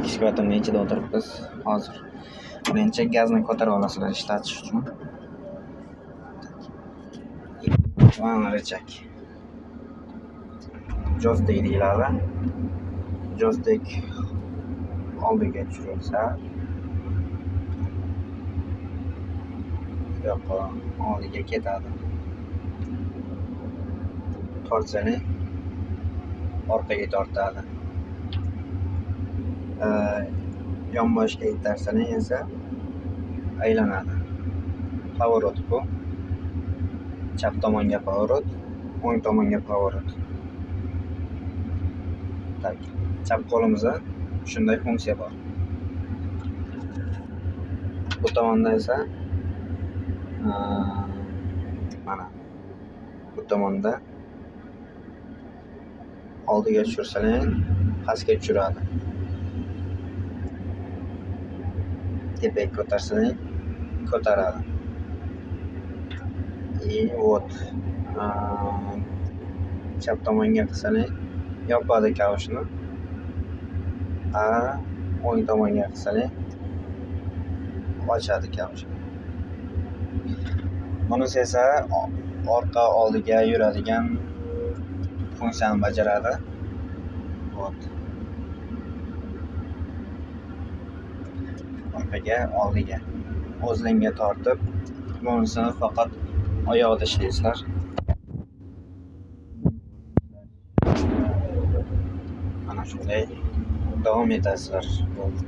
Ekskavatorning ichida o'tiribmiz hozir. Birinchi gazni ko'tarib olasizlar ishlatish uchun. Mana рычаг. Joystick deyiladi. Joystick oldiga tushirilsa, bu yoqqa oldiga ketadi. Tortsani orqaga tortadi. Yonboshga itarsaning esa aylanadi. Поворот bu. Chap tomonga поворот, o'ng tomonga поворот. Так, chap qo'limizda shunday funksiya bor. Bu tomonda esa mana bu tomonda oldiga tushirsalang pastga tushiradi. Tepaga ko'tarsang ko'taradi. И вот chap tomonga qilsalang yopadi kavushni. A o'ng tomonga qilsalang ochadi kavushni. Bunisi esa orqa oldiga yuradigan funksiyani bajaradi. Вот. Orqaga, oldiga. O'zlingga tortib, bunisini faqat oyoqda ishlaysizlar. Mana shunday davom etasizlar. Bo'ldi.